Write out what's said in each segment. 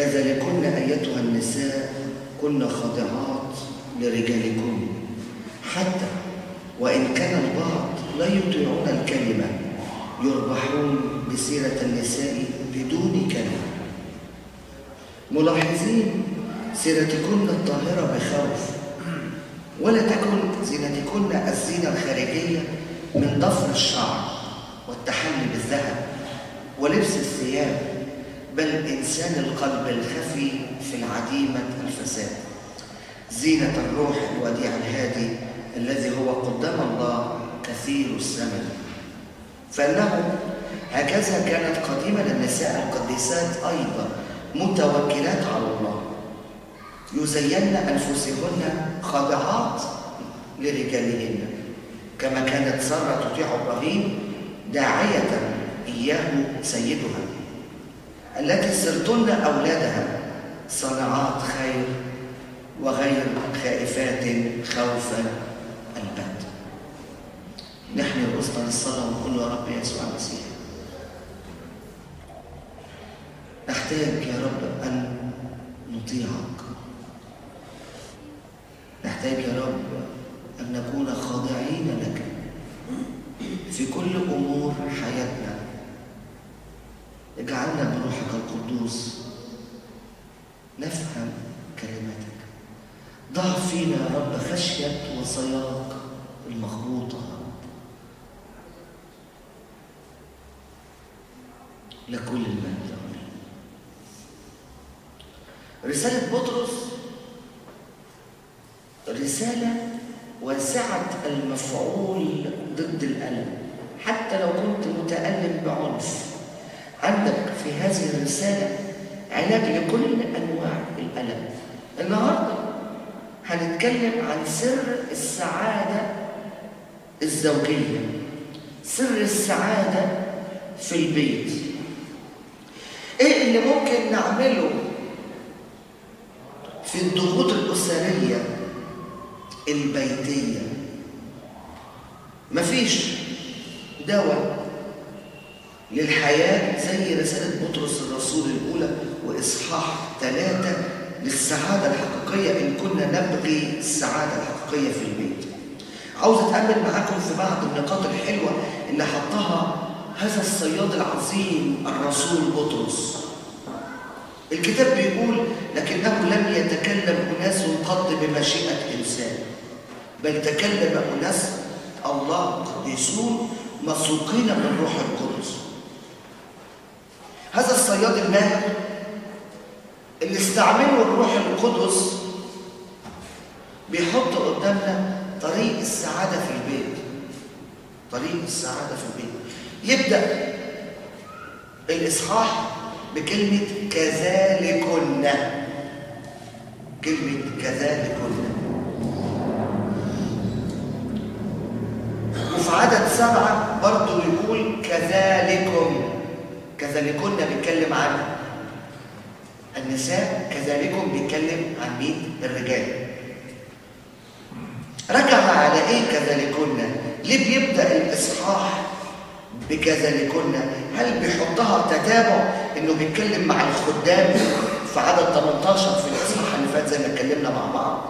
كذلكن أيتها النساء كن خاضعات لرجالكن، حتى وإن كان البعض لا يطيعون الكلمة يربحون بسيرة النساء بدون كلمة. ملاحظين سيرتكن الطاهرة بخوف، ولا تكن زينتكن الزينة الخارجية من ضفر الشعر والتحلي بالذهب ولبس الثياب، بل إنسان القلب الخفي في العديمة الفساد، زينة الروح الوديع الهادي الذي هو قدام الله كثير الثمن. فإنه هكذا كانت قديما النساء القديسات أيضا متوكلات على الله، يزين أنفسهن خاضعات لرجالهن، كما كانت سارة تطيع إبراهيم داعية إياه سيدها، التي صرتن أولادها صانعات خير وغير خائفات خوفا البت. نحن رؤوسنا للصلاة ونقول يا رب يسوع المسيح، نحتاج يا رب أن نطيعك، نحتاج يا رب أن نكون خاضعين لك في كل أمور حياتنا. اجعلنا بروحك القدوس نفهم كلماتك. ضع فينا يا رب خشية وصاياك المخبوطة لكل المجد. آمين. رسالة بطرس رسالة واسعة المفعول ضد الألم، حتى لو كنت متألم بعنف. عندك في هذه الرسالة علاج لكل أنواع الألم. النهاردة هنتكلم عن سر السعادة الزوجية، سر السعادة في البيت. إيه اللي ممكن نعمله في الضغوط الأسرية البيتية؟ مفيش دواء للحياة زي رسالة بطرس الرسول الأولى وإصحاح 3 للسعادة الحقيقية، إن كنا نبغي السعادة الحقيقية في البيت. عاوز أتأمل معاكم في بعض النقاط الحلوة اللي حطها هذا الصياد العظيم الرسول بطرس. الكتاب بيقول: لكنه لم يتكلم أناس قط بمشيئة إنسان، بل تكلم أناس الله قديسون مسوقين من روح القدس. هذا الصياد الماهر اللي استعمله الروح القدس بيحط قدامنا طريق السعادة في البيت. طريق السعادة في البيت. يبدأ الإصحاح بكلمة كذلكن. كلمة كذلكن. وفي عدد 7 برضه يقول كذلكم. كذلكن بيتكلم عن النساء، كذلكم بيتكلم عن مين؟ الرجال. رجع على ايه كذلكن؟ ليه بيبدأ الإصحاح بكذلكن؟ هل بيحطها تتابع انه بيتكلم مع الخدام في عدد 18 في الإصحاح اللي فات زي ما اتكلمنا مع بعض؟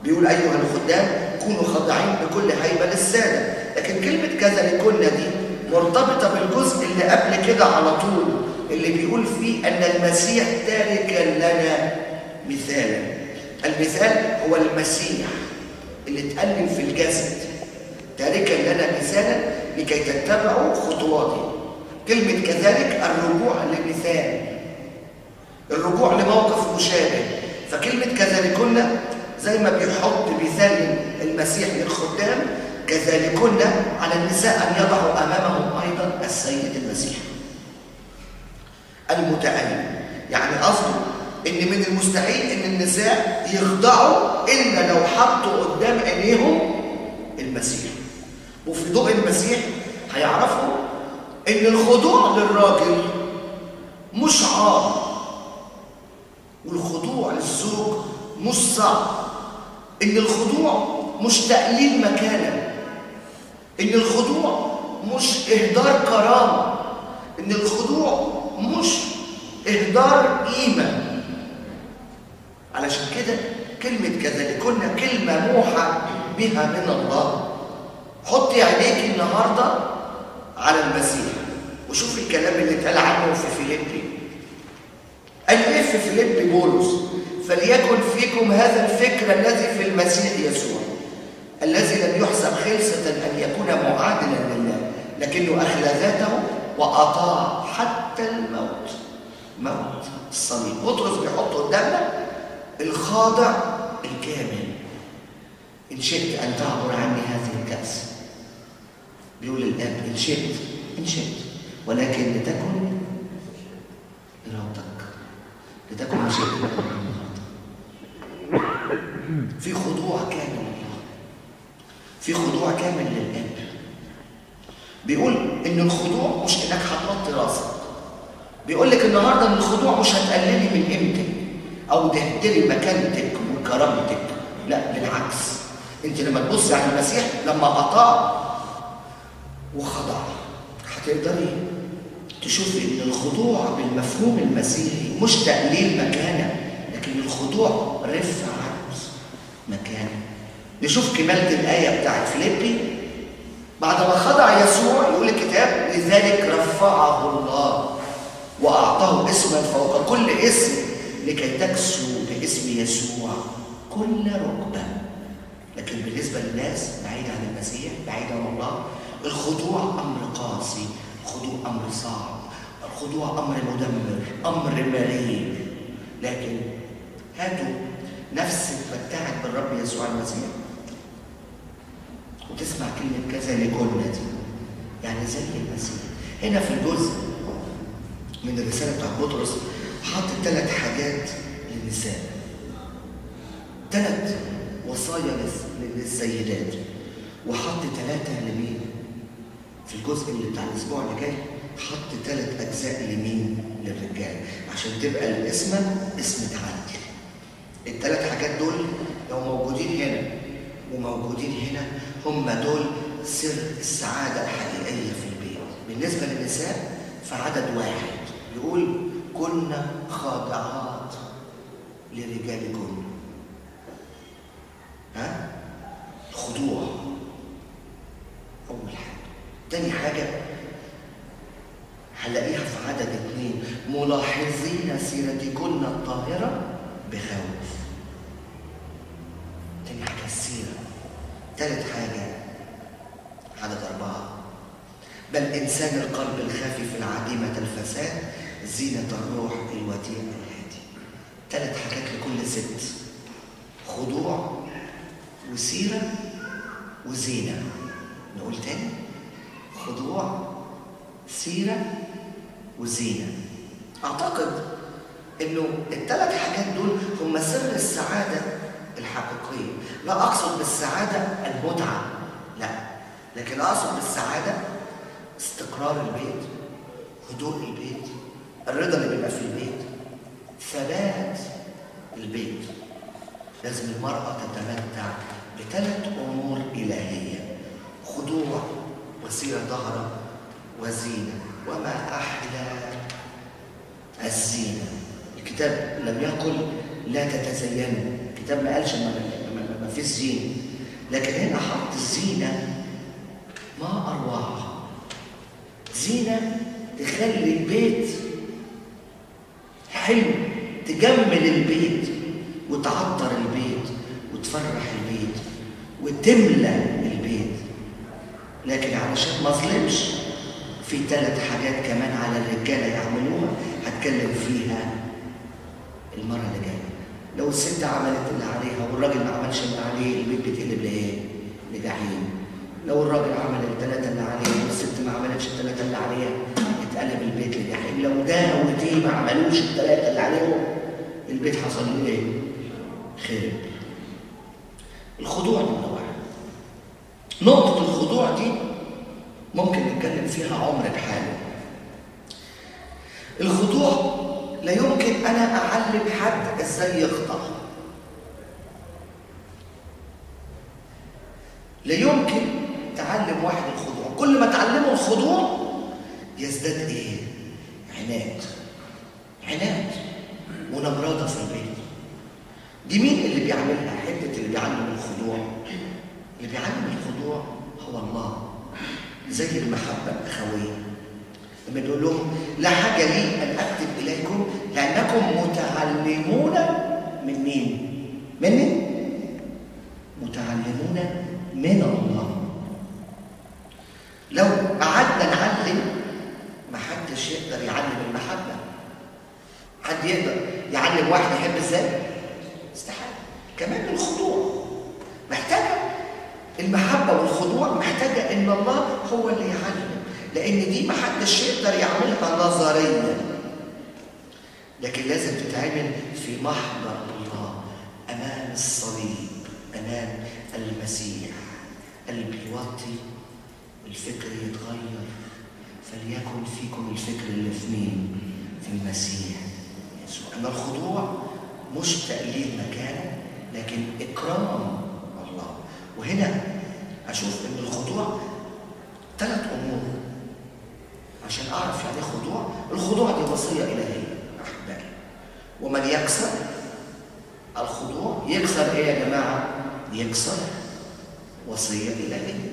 بيقول أيها الخدام كونوا خاضعين بكل هيبة للسادة. لكن كلمة كذلكن دي مرتبطة بالجزء اللي قبل كده على طول، اللي بيقول فيه أن المسيح تاركا لنا مثالا. المثال هو المسيح اللي اتألم في الجسد، تاركا لنا مثالا لكي تتبعوا خطواته. كلمة كذلك الرجوع لمثال، الرجوع لموقف مشابه. فكلمة كذلكن زي ما بيحط مثال المسيح للخدام، كذلكن على النساء أن يضعوا أمامهم أيضا السيد المسيح المتألم. يعني قصده إن من المستحيل إن النساء يخضعوا إلا لو حطوا قدام عينيهم المسيح. وفي ضوء المسيح هيعرفوا إن الخضوع للراجل مش عار، والخضوع للزوج مش صعب، إن الخضوع مش تقليل مكانة، إن الخضوع مش إهدار كرامة، إن الخضوع مش إهدار قيمة. علشان كده كلمة كذلكن كلمة موحى بها من الله. حطي عينيك النهارده على المسيح وشوفي الكلام اللي اتقال عنه في فيليبي. قال ايه في فيليبي بولس؟ فليكن فيكم هذا الفكر الذي في المسيح يسوع، الذي لم يحسب خلسة أن يكون معادلا لله، لكنه أخلى ذاته وأطاع حتى الموت، موت الصليب. بطرس بيحط قدامنا الخاضع الكامل. إن شئت أن تعبر عني هذه الكأس، بيقول الآب إن شئت، إن شئت، ولكن لتكن إرادتك، لتكن مشيئتك. في خضوع كامل لله، في خضوع كامل للآب. بيقول إن الخضوع مش إنك هتوطي راسك. بيقول لك النهارده إن الخضوع مش هتقللي من قيمتك أو تهدري مكانتك وكرامتك، لا بالعكس. أنت لما تبصي على المسيح لما أطاع وخضع هتقدري تشوفي إن الخضوع بالمفهوم المسيحي مش تقليل مكانة، لكن الخضوع رفعة مكانة. نشوف كمالة الآية بتاعت فيليبي. بعد ما خضع يسوع يقول الكتاب لذلك رفعه الله وأعطاه اسما فوق كل اسم لكي تكسو باسم يسوع كل ركبة. لكن بالنسبة للناس بعيدة عن المسيح، بعيدة عن الله، الخضوع أمر قاسي، الخضوع أمر صعب، الخضوع أمر مدمر، أمر مرير. لكن هاتوا نفس اتمتعت بالرب يسوع المسيح وتسمع كلمة كذلكن دي، يعني زي المسيح. هنا في الجزء من الرسالة بتاعت بطرس حاطط 3 حاجات للنساء، 3 وصايا للسيدات، وحط 3 لمين؟ في الجزء اللي بتاع الأسبوع اللي جاي حط 3 أجزاء لمين؟ للرجال، عشان تبقى القسمة قسمة عدل. ال3 حاجات دول لو موجودين هنا وموجودين هنا هم دول سر السعادة الحقيقية في البيت. بالنسبة للنساء فعدد 1 يقول كنا خاضعات لرجالكن. ها؟ الخضوع أول حاجة. تاني حاجة هنلاقيها في عدد 2، ملاحظين سيرتكن الطاهرة بخوف. تاني حاجة السيرة. تالت حاجة عدد 4، بل إنسان القلب الخافي في العديمة الفساد زينة الروح الوديع الهادي. 3 حاجات لكل ست: خضوع وسيرة وزينة. نقول تاني: خضوع، سيرة، وزينة. أعتقد إنه ال3 حاجات دول هم سر السعادة الحقيقية. لا أقصد بالسعادة المتعة، لا، لكن أقصد بالسعادة استقرار البيت، هدوء البيت، الرضا اللي بيبقى في البيت، ثبات البيت. لازم المرأة تتمتع ب3 أمور إلهية: خضوع، وسيرة ظاهرة، وزينة. وما أحلى الزينة. الكتاب لم يقل لا تتزينوا، الكتاب ما قالش ما فيش زينة، لكن هنا حط الزينة. ما أروعها زينة تخلي البيت حلو، تجمل البيت وتعطر البيت وتفرح البيت وتملى البيت. لكن علشان ما اظلمش في 3 حاجات كمان على الرجالة يعملوها هتكلم فيها المرة اللي جاية. لو الست عملت اللي عليها والراجل ما عملش اللي عليه البيت بيتقلب لايه؟ لجحيم. لو الراجل عمل ال3 اللي عليه والست ما عملتش ال3 اللي عليها اتقلب البيت لجحيم. لو ده ودي ما عملوش ال3 اللي عليهم البيت حصل له ايه؟ خرب. الخضوع نمرة 1. نقطة الخضوع دي ممكن نتكلم فيها عمر بحاله. الخضوع لا يمكن أنا أعلم حد إزاي يخضع. لا يمكن تعلم واحد الخضوع، كل ما تعلمه الخضوع يزداد إيه؟ عناد. عناد ونمرضة في البيت. دي مين اللي بيعملها؟ حتة اللي بيعلم الخضوع. اللي بيعلم الخضوع هو الله، زي المحبة الأخوية لما بيقول لهم لا حاجة لي أن أكتب إليكم لأنكم متعلمون من مين؟ مني؟ متعلمون من الله. لو قعدنا نعلم محدش يقدر يعلم المحبة. حد يقدر يعلم واحد يحب ازاي؟ استحالة. كمان الخضوع محتاجة، المحبة والخضوع محتاجة إن الله هو اللي يعلم، لأن دي محدش يقدر يعملها نظريا، لكن لازم تتعمل في محضر الله، أمام الصليب، أمام المسيح. قلبي يوطي، الفكر يتغير، فليكن فيكم الفكر اللي في مين؟ في المسيح يسوع. أن الخضوع مش تقليل مكانه، لكن إكرام الله. وهنا أشوف إن الخضوع 3 أمور عشان أعرف يعني إيه خضوع. الخضوع دي وصية إلهية أحبائي، ومن يكسر الخضوع يكسر إيه يا جماعة؟ يكسر وصية إلهية.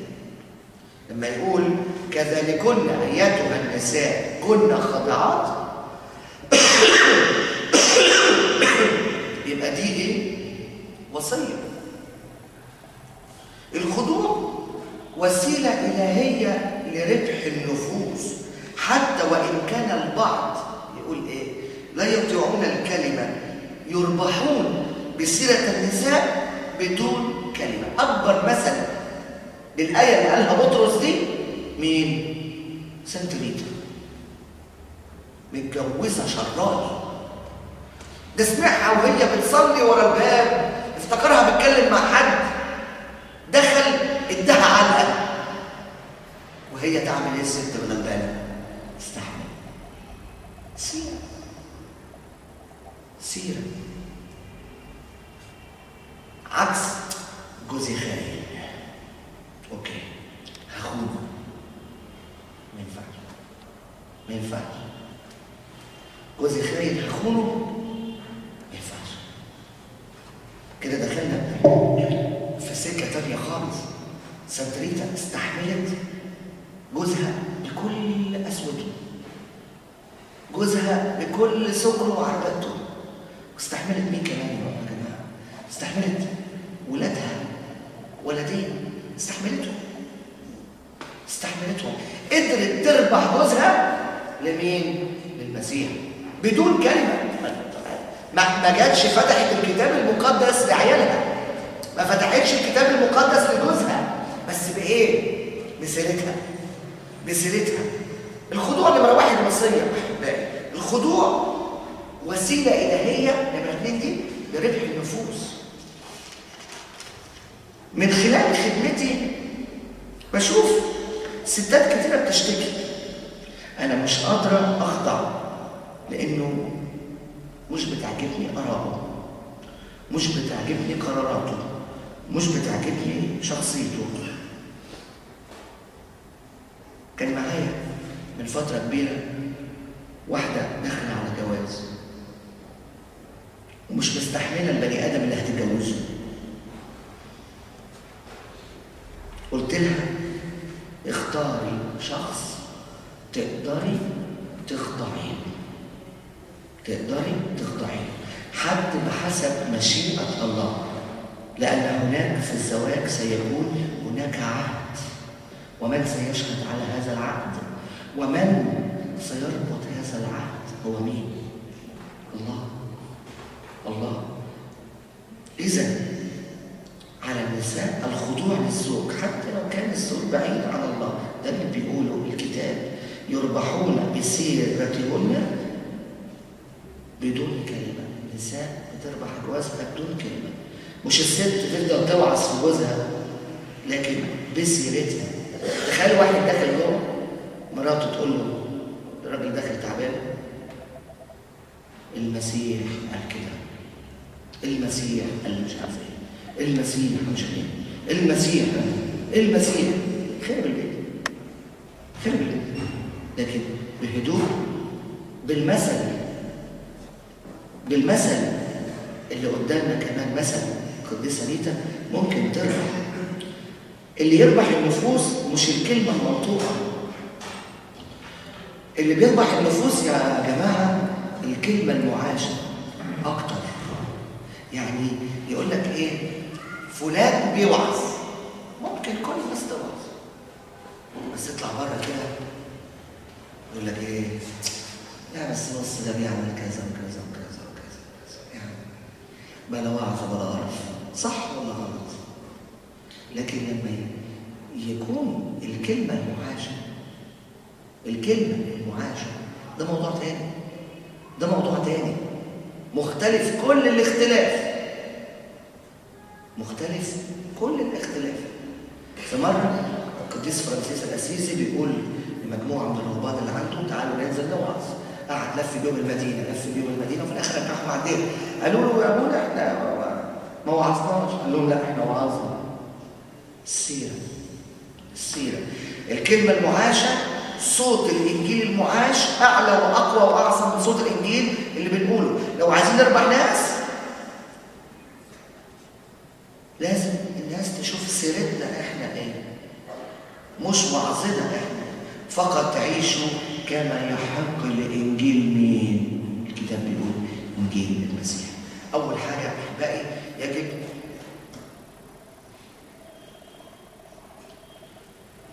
لما يقول كذلكن أيتها النساء كن خاضعات، يبقى دي إيه؟ وصية. الخضوع وسيلة إلهية لربح النفوس، حتى وإن كان البعض يقول إيه؟ لا يطيعون الكلمة، يربحون بسيرة النساء بدون كلمة. أكبر مثل للآية اللي قالها بطرس دي مين؟ سانت ريتا، متجوزة شراني، ده سمعها وهي بتصلي ورا الباب، افتكرها بتكلم مع حد، دخل اداها علقة، وهي تعمل ايه الست الغلبانة؟ استحمل. سيرة، سيرة. عكس جوزي خاين، okay هخونه، ما ينفعش، ما ينفعش. جوزي خاين هخونه، ما ينفعش. كده دخلنا في سكة تانية خالص. سانت ريتا استحملت جوزها بكل قسوته، جوزها بكل سكره وعربته، واستحملت مين كمان يا جماعة؟ استحملت ولادها، ولدين استحملتهم، استحملتهم. قدرت تربح جوزها لمين؟ للمسيح بدون كلمة. ما جاتش فتحت الكتاب المقدس لعيالها، ما فتحتش الكتاب المقدس لجوزها، بس بإيه؟ بسيرتها، بسيرتها. الخضوع نمرة 1 وصية أحبائي، الخضوع وسيلة إلهية نمرة 2 دي لربح النفوس. من خلال خدمتي بشوف ستات كتيرة بتشتكي، أنا مش قادرة أخضع لأنه مش بتعجبني آراءه، مش بتعجبني قراراته، مش بتعجبني شخصيته. كان معايا من فترة كبيرة واحدة داخلة على جواز ومش مستحملة البني آدم اللي هتتجوزه. قلت لها اختاري شخص تقدري تخضعي له، تقدري تخضعي له، حد بحسب مشيئة الله، لأن هناك في الزواج سيكون هناك عهد، ومن سيشهد على هذا العهد ومن سيربط هذا العهد هو مين؟ الله. الله. إذا على النساء الخضوع للزوج حتى لو كان الزوج بعيد عن الله، ده اللي بيقوله الكتاب، يربحون بسيرتهن بدون كلمة. النساء بتربح جوازها بدون كلمة، مش الست تفضل توعظ في جوزها، لكن بسيرتها. تخيل واحد داخل جوه مراته تقول له، الراجل داخل تعبان، المسيح قال كده، المسيح قال مش عارف ايه، المسيح مش عارف ايه، المسيح، المسيح، خرب البيت، خرب البيت. لكن بهدوء، بالمثل، بالمثل اللي قدامنا كمان مثلا القديسة ريتا ممكن تربح. اللي يربح النفوس مش الكلمة المنطوقة، اللي بيربح النفوس يا جماعة الكلمة المعاشة أكتر. يعني يقول لك إيه؟ فلان بيوعظ، ممكن كل الناس توعظ، بس اطلع بره كده يقول لك إيه؟ لا بس بص ده بيعمل كذا وكذا وكذا وكذا وكذا، يعني بلا وعظ بلا قرف، صح ولا غلط؟ لكن لما يكون الكلمة المعاشة، الكلمة المعاشة ده موضوع تاني، ده موضوع تاني مختلف كل الاختلاف، مختلف كل الاختلاف. في مرة القديس فرانسيس الأسيسي بيقول لمجموعة من الرهبان اللي عنده تعالوا ننزل نوعظ، قعد لف بيهم المدينة، لف بيهم المدينة، وفي الآخر رجعهم على الدير. قالوا له يا ابونا احنا ما وعظناش، قال لهم لا احنا وعظنا. السيرة، السيرة، الكلمة المعاشة، صوت الإنجيل المعاش أعلى وأقوى وأعظم من صوت الإنجيل اللي بنقوله. لو عايزين نربح ناس لازم الناس تشوف سيرتنا احنا ايه، مش وعظنا احنا فقط. تعيشوا كما يحق لإنجيل مين؟ الكتاب بيقول إنجيل المسيح. أول حاجة أحبائي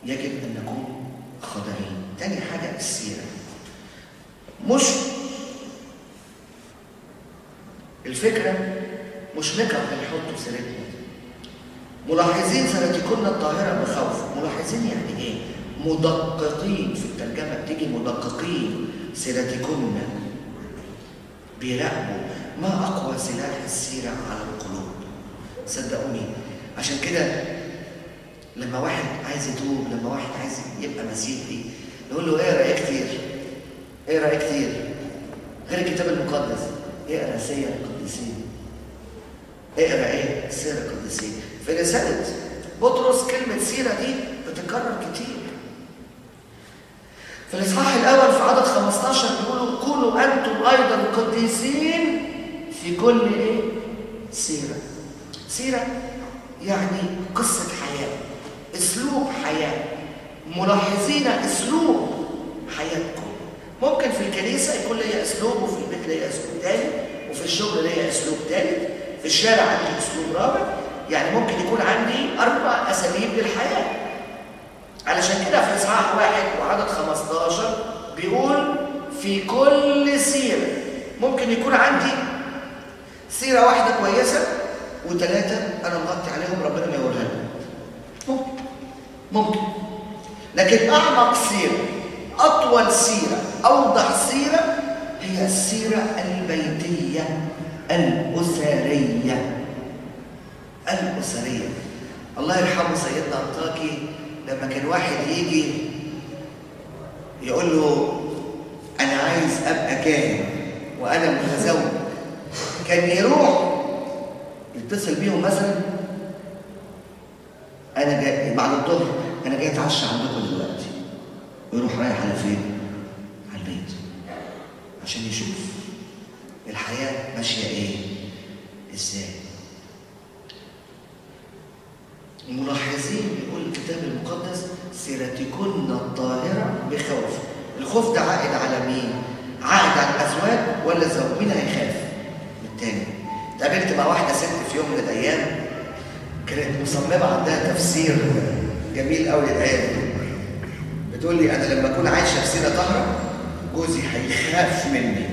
يجب أن نكون خاضعين. تاني حاجة السيرة. مش الفكرة مش make up بنحطه في سيرتنا. ملاحظين سيرتكن الطاهرة بخوف. ملاحظين يعني إيه؟ مدققين، في الترجمة بتيجي مدققين سيرتكن، بيراقبوا. ما أقوى سلاح السيرة على القلوب، صدقوني. عشان كده لما واحد عايز يتوب، لما واحد عايز يبقى مسيحي، نقول له اقرا ايه كتير؟ اقرا ايه كتير؟ غير الكتاب المقدس، اقرا سير القديسين. اقرا ايه؟ سير القديسين. في رسالة بطرس كلمة سيرة دي بتتكرر كتير. في الإصحاح الأول في عدد 15 بيقولوا كونوا أنتم أيضا قديسين في كل ايه؟ سيرة. سيرة يعني قصة حياة، أسلوب حياة. ملاحظين أسلوب حياتكم. ممكن في الكنيسة يكون ليا أسلوب، وفي البيت ليا أسلوب تاني، وفي الشغل ليا أسلوب تالت، في الشارع عندي أسلوب رابع. يعني ممكن يكون عندي 4 أساليب للحياة. علشان كده في إصحاح 1 وعدد 15 بيقول في كل سيرة. ممكن يكون عندي سيرة واحدة كويسة و3 أنا مغطي عليهم ربنا ما يوريها لي. ممكن. لكن أعمق سيرة، أطول سيرة، أوضح سيرة هي السيرة البيتية الأسرية. الأسرية. الله يرحمه سيدنا أنطاكي لما كان واحد يجي يقول له أنا عايز أبقى كاهن وأنا متزوج، كان يروح يتصل بيهم مثلا، أنا جاي بعد الظهر، أنا جاي أتعشى عندكم دلوقتي، ويروح رايح على فين؟ على البيت، عشان يشوف الحياة ماشية إيه؟ إزاي؟ ملاحظين بيقول الكتاب المقدس سيرتكن الطاهرة بخوف. الخوف ده عائد على مين؟ عائد على الأزواج ولا الزوج؟ مين هيخاف؟ من التاني. اتقابلت مع واحدة ست في يوم من الأيام كانت مصممة، عندها تفسير جميل قوي للآية دي. بتقول لي أنا لما أكون عايشة في سيرة طاهرة جوزي هيخاف مني.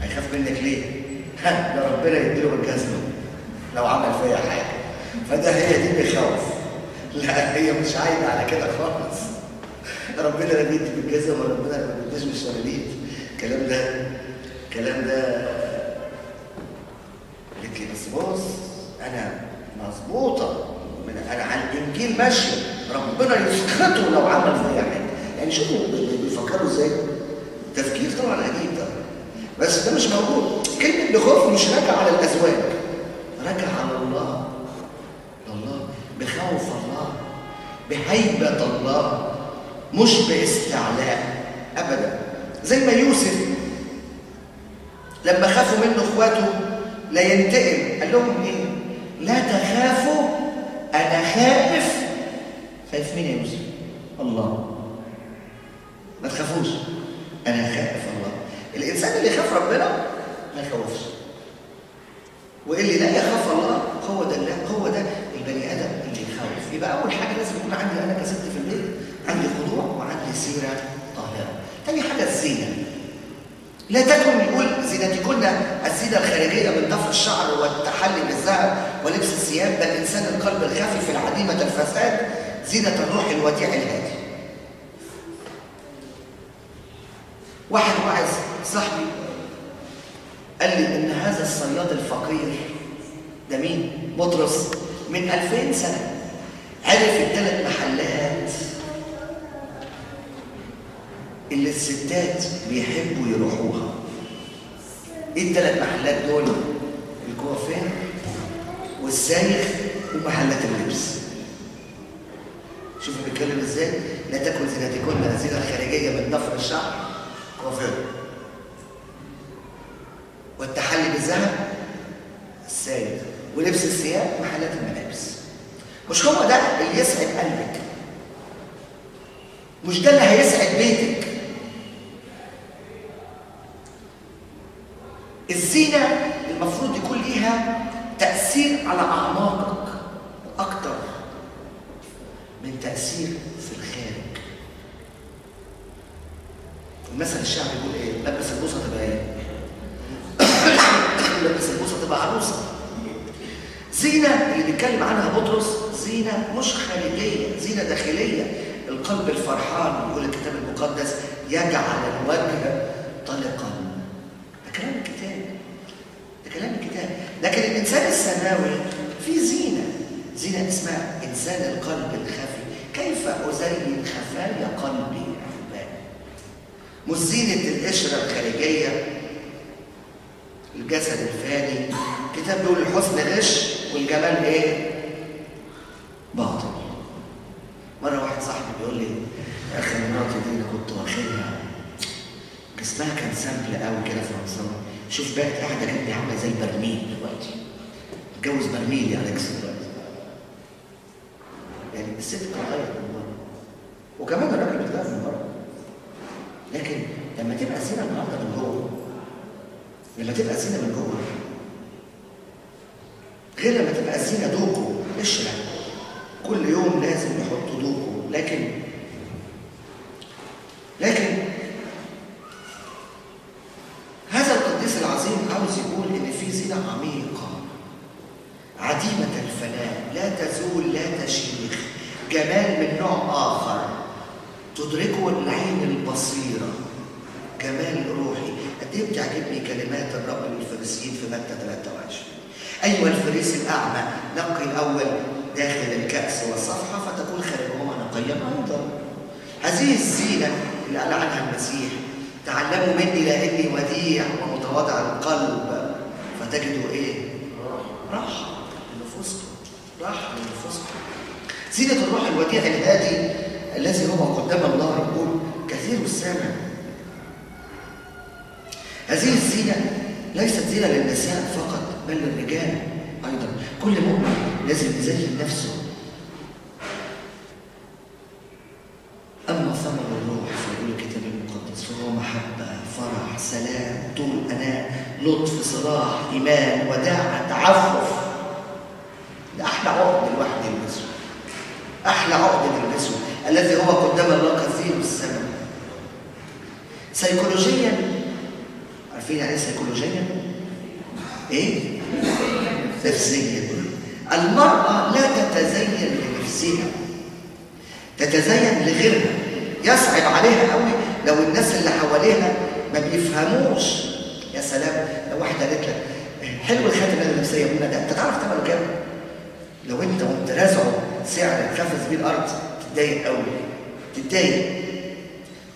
هيخاف منك ليه؟ ها ده ربنا يديله بالجزمة لو عمل فيا حاجة. فده هي دي بخوف. لا هي مش عايدة على كده خالص. ربنا لا بيدي بالجزم وربنا ما بيديش بالشلاليت. الكلام ده الكلام ده. قالت لي بس بص أنا مظبوطة، أنا على الإنجيل ماشية، ربنا يسخطه لو عمل فيا حاجة. يعني شوفوا بيفكروا إزاي؟ تفكير طبعا عجيب ده، بس ده مش موجود. كلمة بخوف مش راجعة على الأزواج، راجعة على الله. الله، بخوف الله، بهيبة الله، مش باستعلاء أبدا. زي ما يوسف لما خافوا منه إخواته لا ينتقم. قال لهم ايه؟ لا تخافوا انا خائف. خايف مين يا يوسف؟ الله. ما تخافوش انا خائف الله. الانسان اللي يخاف ربنا ما يخوفش، واللي لا يخاف الله هو ده هو ده البني ادم اللي يخوف. يبقى اول حاجة لازم يكون عندي انا كست في البيت عندي خضوع وعندي سيره طاهرة. تاني حاجة الزينة. لا تكن، يقول زينتكن الزينة الخارجية من ضفر الشعر والتحلي بالذهب ولبس الثياب، بل انسان القلب الخفي في العديمه الفساد زينة الروح الوديع الهادي. واحد واعظ صاحبي قال لي ان هذا الصياد الفقير ده مين؟ بطرس، من 2000 سنة عرف الثلاث محلات اللي الستات بيحبوا يروحوها. ايه الثلاث محلات دول؟ الكوافير والسايخ ومحلات اللبس. شوفوا بيتكلم ازاي؟ لا تكن زينتكن الزينة الخارجية من ضفر الشعر، كوافير، والتحلي بالذهب السايخ، ولبس الثياب محلات الملابس. مش هو ده اللي يسعد قلبك، مش ده اللي هيسعد بيتك. الزينة المفروض يكون ليها تأثير على أعماقك أكتر من تأثير في الخارج. المثل الشعبي بيقول إيه؟ لبس البوصة تبقى إيه؟ لبس البوصة تبقى عروسة. زينة اللي بيتكلم عنها بطرس زينة مش خارجية، زينة داخلية. القلب الفرحان يقول الكتاب المقدس يجعل الوجه طلقا. ده كلام الكتاب، ده كلام الكتاب. لكن الإنسان السماوي في زينة، زينة اسمها إنسان القلب الخفي. كيف أزين خفايا قلبي أحبائي؟ مش زينة القشرة الخارجية، الجسد الفاني. الكتاب بيقول الحسن غش والجمال إيه؟ باطل. مرة واحد صاحبي بيقول لي يا أخي مراتي دي أنا كنت واخدها جسمها كان simple قوي كده فرنساوي، شوف بقت قاعدة جنبي عاملة زي البرميل دلوقتي. اتجوز برميل يا أليكس دلوقتي. يعني الست بتتغير من بره، وكمان الراجل بيتغير من بره. لكن لما تبقى زينة النهارده من جوه، لما تبقى زينة من جوه غير لما تبقى الزينة دوكو قشرة. كل يوم لازم يحطوا دوكو. لكن هذا القديس العظيم عاوز يقول ان في زينة عميقة عديمة الفناء، لا تزول لا تشيخ، جمال من نوع آخر تدركه العين البصيرة، جمال روحي. قد ايه بتعجبني كلمات الرب للفريسيين في متى 23: أيها الفريس الأعمى، نقي الأول داخل الكأس والصفحة فتكون خارجهما نقيا أيضا. هذه الزينة اللي قال عنها المسيح: تعلموا مني لأني وديع ومتواضع القلب فتجدوا إيه؟ راحة لنفوسكم، راحة لنفوسكم. زينة الروح الوديع الهادي الذي هو قدام الله يقول كثير السامع. هذه الزينة ليست زينة للنساء فقط بل للرجال أيضا. كل مؤمن لازم يزين نفسه. أما ثمر الروح فيقول الكتاب المقدس فهو محبة، فرح، سلام، طول أناة، لطف، صلاح، إيمان، وداعة، تعفف. ده أحلى عقد الواحد يلبسه، أحلى عقد نلبسه، الذي هو قدام الله كثير الثمن. سيكولوجيا، عارفين يعني ايه سيكولوجيا؟ ايه؟ نفسيا. المرأة لا تتزين لنفسها، تتزين لغيرها. يصعب عليها قوي لو الناس اللي حواليها ما بيفهموش. يا سلام لو واحدة قالت لك حلو الخاتم اللي لابساه يا منى ده، انت تعرف ثمنه كام؟ لو انت وانت رازعه سعر تخفز بيه الارض تتضايق قوي، تتضايق.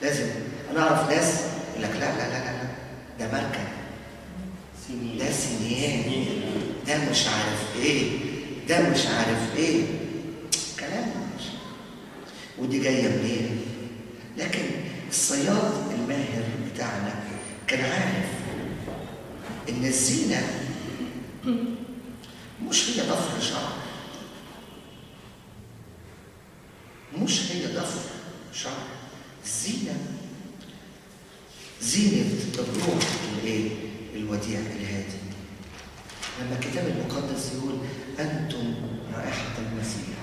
لازم انا اعرف ناس يقول لك لا لا لا لا ده ماركة، ده سينيان، ده مش عارف ايه، ده مش عارف ايه، كلام مش، ودي جاية منين؟ لكن الصياد الماهر بتاعنا كان عارف ان الزينة مش هي ضفر شعر، مش هي ضفر شعر. الزينة زينة الروح الايه؟ الوديع الهادي. لما الكتاب المقدس يقول أنتم رائحة المسيح،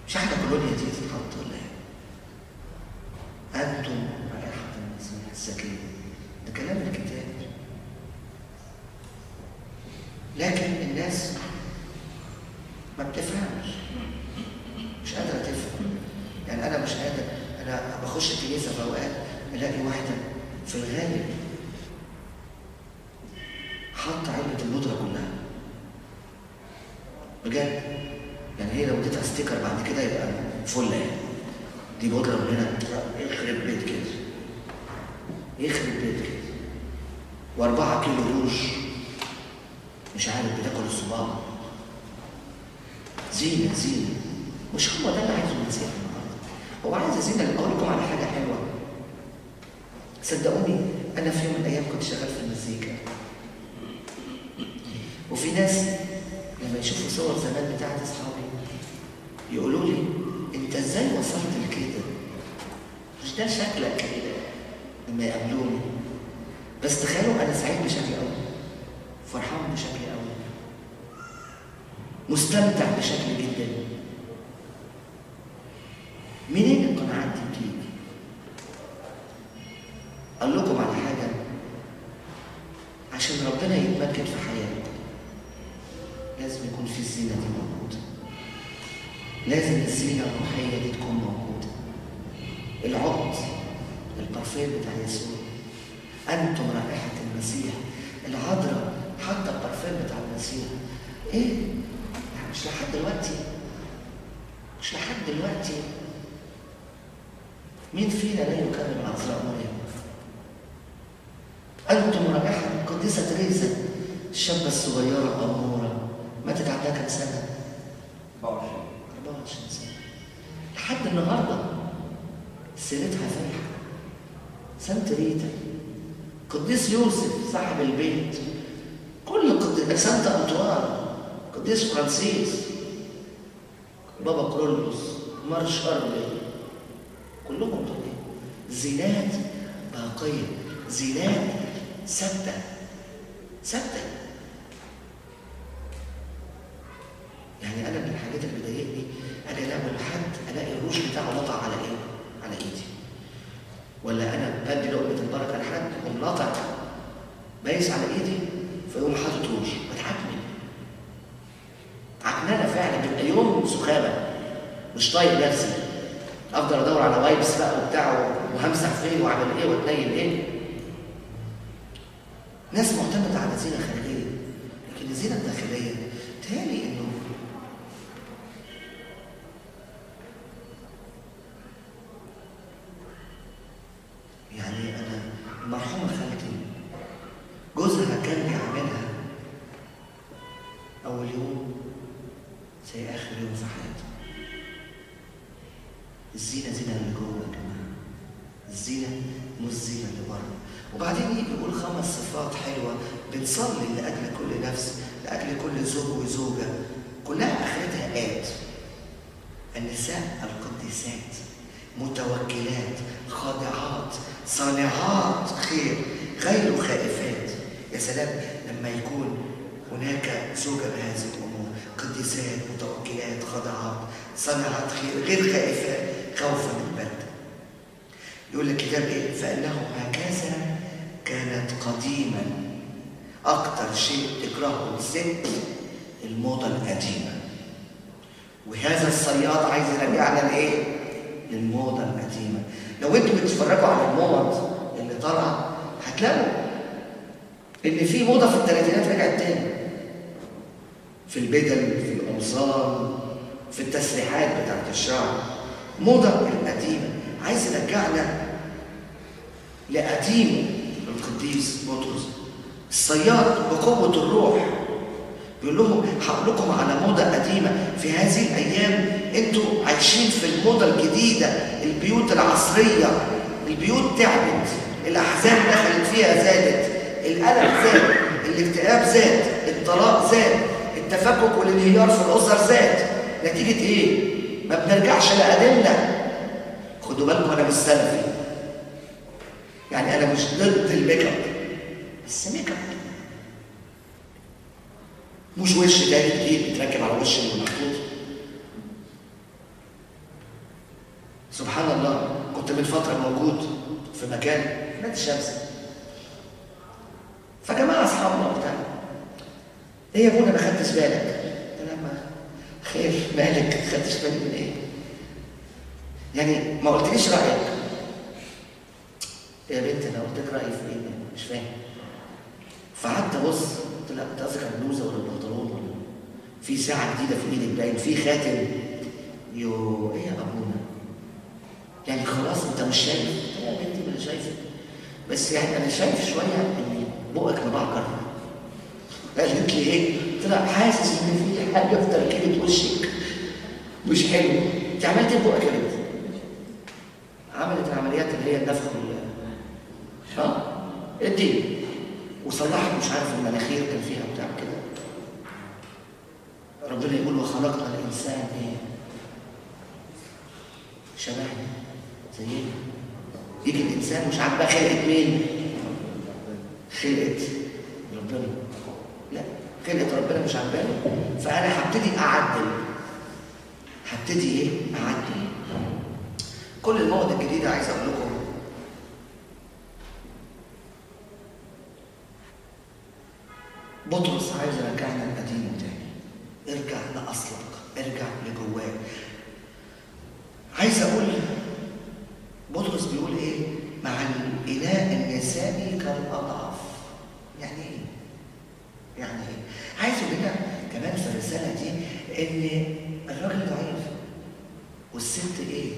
مش احنا كولونيا دي تتحط ولا ايه؟ أنتم رائحة المسيح الزكية، ده كلام الكتاب. لكن الناس ما بتفهمش، مش قادرة تفهم. يعني أنا مش قادر، أنا بخش الكنيسة في أوقات ألاقي واحدة في الغالب حاطة علبة البودرة كلها بجد. يعني هي لو اديتها ستيكر بعد كده يبقى فله، يعني دي بودرة من هنا يخرب بيت كده، يخرب بيت كده. و4 كيلو روج مش عارف بتاكل الصباع. زينة زينة، مش هو ده اللي عايزه المسيح النهارده. هو عايز زينة. اقول لكم على حاجة حلوة، صدقوني أنا في يوم من الأيام كنت شغال في المزيكا، وفي ناس لما يشوفوا صور زمان بتاعت أصحابي يقولوا لي أنت إزاي وصلت لكده؟ مش ده شكلك كده لما يقابلوني. بس تخيلوا أنا سعيد بشكل قوي، فرحان بشكل قوي، مستمتع بشكل جدا. منين القناعات دي بتيجي؟ أقول لكم على حاجة، عشان ربنا يتمجد في حياتكم لازم يكون في الزينة دي موجودة، لازم الزينة الروحية دي تكون موجودة. العقد، البارفان بتاع يسوع، أنتم رائحة المسيح. العذراء حتى البارفان بتاع المسيح. إيه؟ مش لحد دلوقتي، مش لحد دلوقتي مين فينا لا يكرم العذراء مريم؟ أنتم رائحة القديسة تريزا، الشابة الصغيرة الأمورة، ماتت عندها كام سنة؟ 24 سنة. لحد النهارده سيرتها فايحة. سانت ريتا، قديس يوسف صاحب البيت، كل قديس، سانت أنطوان، قديس فرانسيس، بابا كرولوس، مار شارل، كلهم دول زينات باقية، زينات ثابتة ثابتة. يعني أنا من الحاجات اللي بتضايقني أجي أقابل حد ألاقي الروج بتاعه لطع على إيه؟ على إيدي. ولا أنا بدي لقمة البركة لحد يقوم لطع بايس على إيدي فيقوم حاطط روج، بتعكنن. عكننة فعلا، بيبقى يوم سخامة، مش طايق نفسي. أفضل أدور على wipes بقى وبتاع، وهمسح فين وأعمل إيه وأتنيل إيه. ناس معتمدة على زينة خارجية، لكن الزينة الداخلية تهيألي إنه يعني أنا المرحومة خالتي جوزها كان بيعملها أول يوم زي آخر يوم في حياته. الزينة زينة اللي جوه يا جماعة، الزينة مش الزينة اللي بره. وبعدين يجي يقول 5 صفات حلوة بنصلي لأجل كل نفس، لأجل كل زوج وزوجة، كلها آخرتها آت. النساء القديسات، متوكلات، خاضعات، صانعات خير، غير خائفات. يا سلام لما يكون هناك زوجة بهذه الأمور، قديسات، متوكلات، خاضعات، صانعات خير، غير خائفات، خوفا من البلد. يقول الكتاب إيه؟ فإنه هكذا كانت قديما. أكتر شيء تكرهه الست الموضة القديمة، وهذا الصياد عايز يرجعنا لإيه؟ للموضة القديمة. لو انتوا بتتفرجوا على الموض اللي طالعة هتلاقوا إن في موضة في الثلاثينات رجعت تاني، في البدل، في القمصان، في التسريحات بتاعت الشعر. موضة القديمة عايز يرجعنا لقديم القديس بطرس الصياد بقوة الروح. بيقول لهم هقول لكم على موضة قديمة في هذه الأيام، انتوا عايشين في الموضة الجديدة، البيوت العصرية، البيوت تعبت، الأحزان دخلت فيها زادت، الألم زاد، الاكتئاب زاد، الطلاق زاد، التفكك والانهيار في الاسر زاد. نتيجة ايه؟ ما بنرجعش لقديمنا. خدوا بالكم انا مش سلفي، يعني انا مش ضد ال make up، بس make up مش وش تاني جديد بيتركب على وش اللي محطوط. سبحان الله، كنت من فترة موجود في مكان في نادي الشمس، فجماعة اصحابنا وبتاع، ايه يا ابونا ما خدتش بالك؟ قلت لها ما خير، مالك ما خدتش بالي من ايه؟ يعني ما قلتليش رايك. يا بنت انا قلت لك رايي في ايه؟ مش فاهم. فقعدت ابص، قلت لها انت قصدك على البلوزة ولا البنطلون ولا في ساعة جديدة في ايدك باين، في خاتم. يو ايه يا ابونا؟ يعني خلاص انت مش شايف؟ قلت لها يا بنتي ما انا شايفك، بس يعني انا شايف شوية ان بقك مبعجر. قالت لي ايه؟ قلت لها حاسس ان في حاجة في تركيبه وشك مش حلوة. انت عملت ايه ببقك يا بنتي؟ عملت العمليات اللي هي النفخ اديني، وصلحت مش عارف المناخير كان فيها بتاع كده. ربنا يقول وخلقنا الانسان ايه؟ شبهنا زينا. يجي الانسان مش عارف بقى خلقت مين؟ خلقت ربنا. لا، خلقت ربنا مش عجباني، فانا هبتدي اعدل. هبتدي ايه؟ اعدل. كل المواد الجديدة عايز اقول لكم بطرس عايز يرجعنا لقديمه تاني. ارجع لاصلك، ارجع لجواك. عايز اقول بطرس بيقول ايه؟ مع الاناء النسائي كالاضعف. يعني ايه؟ يعني ايه؟ عايز اقول لنا كمان في الرسالة دي ان الراجل ضعيف والست ايه؟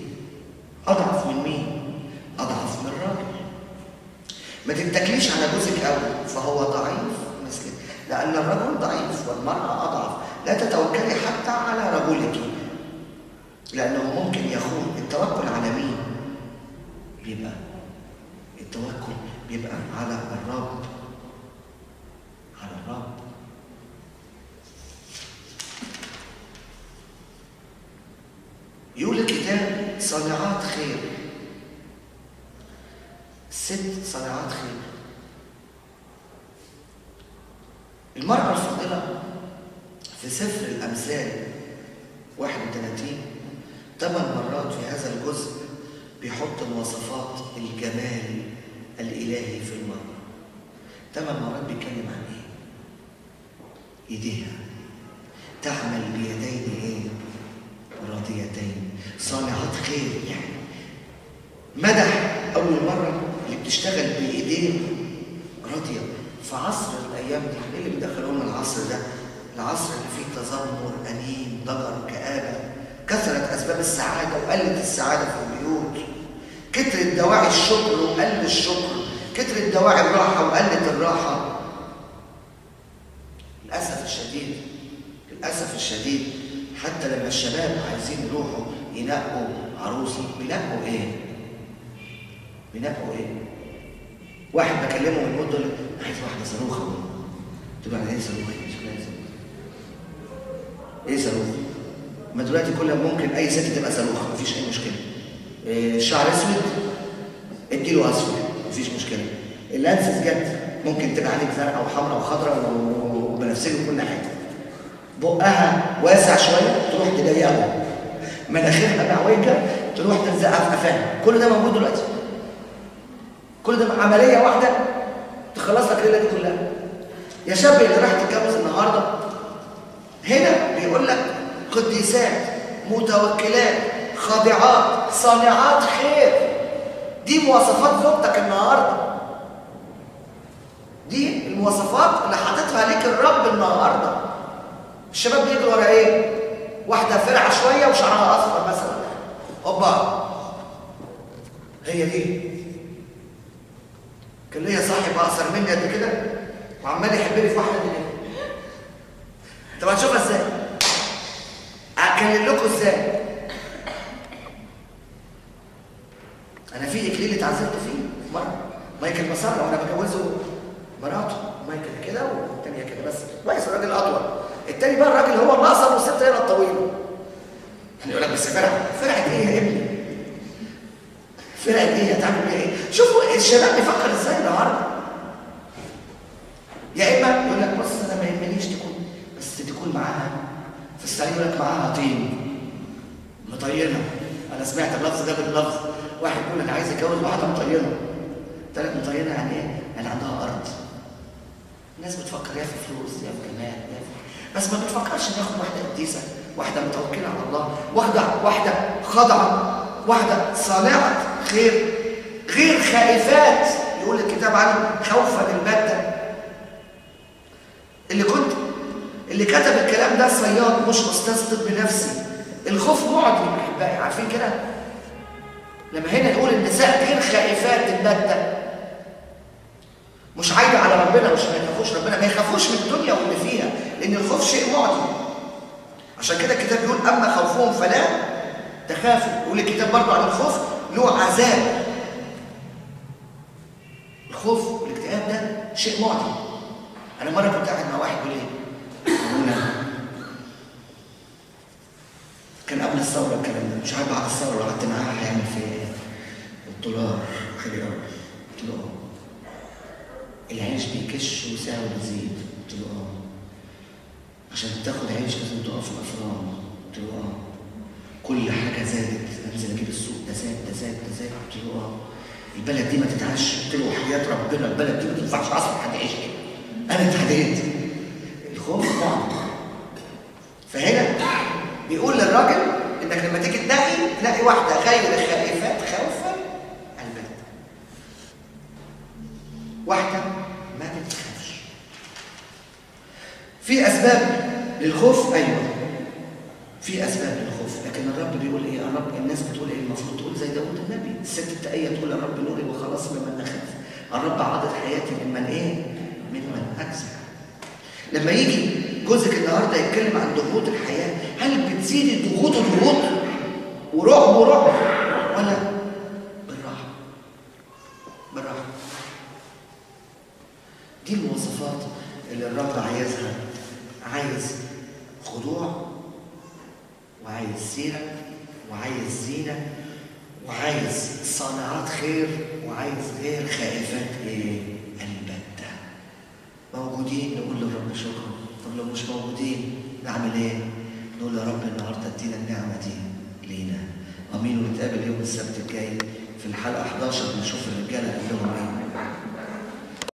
اضعف من مين؟ اضعف من الراجل. ما تتكليش على جوزك قوي فهو ضعيف مثلك، لأن الرجل ضعيف والمرأة أضعف. لا تتوكلي حتى على رجلك لأنه ممكن يخون. التوكل على مين؟ بيبقى التوكل بيبقى على الرب، على الرب. يقول الكتاب صانعات خير. الست صانعات خير. المرأة الفاضلة في سفر الأمثال 31 8 مرات في هذا الجزء بيحط مواصفات الجمال الإلهي في المرأة. 8 مرات بيتكلم عن إيه؟ إيديها تعمل بيدين إيه؟ راضيتين، صانعات خير. يعني مدح أول مرة اللي بتشتغل بإيدين راضية. في عصر الايام دي، ايه اللي بيدخلونا لنا العصر ده؟ العصر اللي فيه تذمر، انين، ضجر، كآبه، كثرت اسباب السعادة وقلت السعادة في البيوت، كثرت دواعي الشكر وقل الشكر، كثرت دواعي الراحة وقلت الراحة. للاسف الشديد، للاسف الشديد، حتى لما الشباب عايزين يروحوا ينقوا عروسه، بينقوا ايه؟ بينقوا ايه؟ واحد بكلمه من مده يقول لي عايز واحدة صاروخه. قلت له يعني ايه صاروخ؟ شكلها ايه صاروخ؟ ايه صاروخ؟ ما دلوقتي كل ممكن اي ست تبقى صاروخ، مفيش اي مشكلة. الشعر اسود اديله اصفر، مفيش مشكلة. ال lenses جت ممكن تبقى عليك زرقاء وحمراء وخضراء وبنفسجي وكل حاجة. بقها واسع شوية تروح تضيقه. مناخيرها معوجة تروح تلزقها في قفاها. كل ده موجود دلوقتي. كل ده عملية واحدة تخلص لك الليلة دي كلها. يا شاب اللي راح تتجوز النهارده، هنا بيقول لك قديسات متوكلات خاضعات صانعات خير. دي مواصفات زوجتك النهارده. دي المواصفات اللي حاططها ليك الرب النهارده. الشباب بيجروا ورا ايه؟ واحدة فرعه شوية وشعرها اصفر مثلا. هوبا، هي دي. كان ليا صاحب اقصر مني قد كده وعمال يحبني في واحدة قد كده. طب هتشوفها ازاي؟ اكلم لكم ازاي؟ انا في اكليل اتعذبت فيه في مرة، مايكل مسرة وانا بجوزه مراته، مايكل كده تاني بقى الراجل هو الاقصر والست هي الطويلة. يعني يقول لك بس فرقت، فرقت ايه يا ابني؟ فرقت ايه؟ هتعمل بيها ايه؟ شوفوا الشباب بيفكر ازاي النهارده. يا اما يقول لك بص انا ما يهمنيش تكون، بس تكون معاها في الصعيد يقول لك معاها طين مطينه. انا سمعت اللفظ ده باللفظ، واحد يقول انا عايز اتجوز واحدة مطينه. قلت لك مطينه يعني ايه؟ يعني عندها ارض. الناس بتفكر يا في فلوس يا في جمال يا في، بس ما بتفكرش ان ياخد واحدة قديسة، واحدة متوكله على الله، واحدة خاضعة، واحدة صانعه خير، غير خائفات يقول الكتاب عنهم خوفا البتة. اللي كتب الكلام ده صياد مش استاذ طب نفسي. الخوف معدي احبائي، عارفين كده؟ لما هنا يقول النساء غير خائفات البتة، مش عايدة على ربنا، مش ما يخافوش ربنا، ما يخافوش من الدنيا واللي فيها، لان الخوف شيء معدي. عشان كده الكتاب بيقول اما خوفهم فلا تخافوا. يقول الكتاب برضه عن الخوف له عذاب. الخوف والاكتئاب ده شيء معدي. انا مرة كنت قاعد مع واحد بيقول ايه؟ كان قبل الثورة الكلام ده، مش عارف بعد الثورة لو قعدت معاه هيعمل فيا ايه. الدولار غالي قوي. قلت له اه. العيش بيكش وسعره بيزيد. قلت له اه. عشان تاخد عيش لازم تقف في الافران. قلت له اه. كل حاجة زادت، انزل اجيب السوق ده زاد ده زاد ده زاد. قلت له اه. البلد دي ما تتعش. قلت له وحياه ربنا البلد دي ما تنفعش اصلا حد يعيش فيها. انا اتحديت. الخوف معدي. فهنا بيقول للراجل انك لما تيجي تنقي تنقي واحدة غير خائفات خوفا البتة. واحدة ما بتخافش. في اسباب للخوف، ايوه في اسباب للخوف، لكن الرب بيقول ايه؟ الرب الناس بتقول ايه؟ المفروض تقول زي داوود النبي، الست التقيه تقول الرب نوري وخلاص ممن اخاف، الرب عضد حياتي ممن ايه؟ ممن اجزع. لما يجي جوزك النهارده يتكلم عن ضغوط الحياة، هل بتزيدي ضغوط وضغوط ورعب ورعب ولا بالراحة؟ بالراحة. دي المواصفات اللي الرب عايزها، عايز خضوع وعايز سيره وعايز زينة وعايز صانعات خير وعايز غير خائفات ايه؟ البتة. موجودين نقول للرب شكرا، طب لو مش موجودين نعمل ايه؟ نقول يا رب النهارده ادينا النعمة دي لينا. امين. ونتقابل يوم السبت الجاي في الحلقة 11 نشوف الرجالة قال لهم ايه.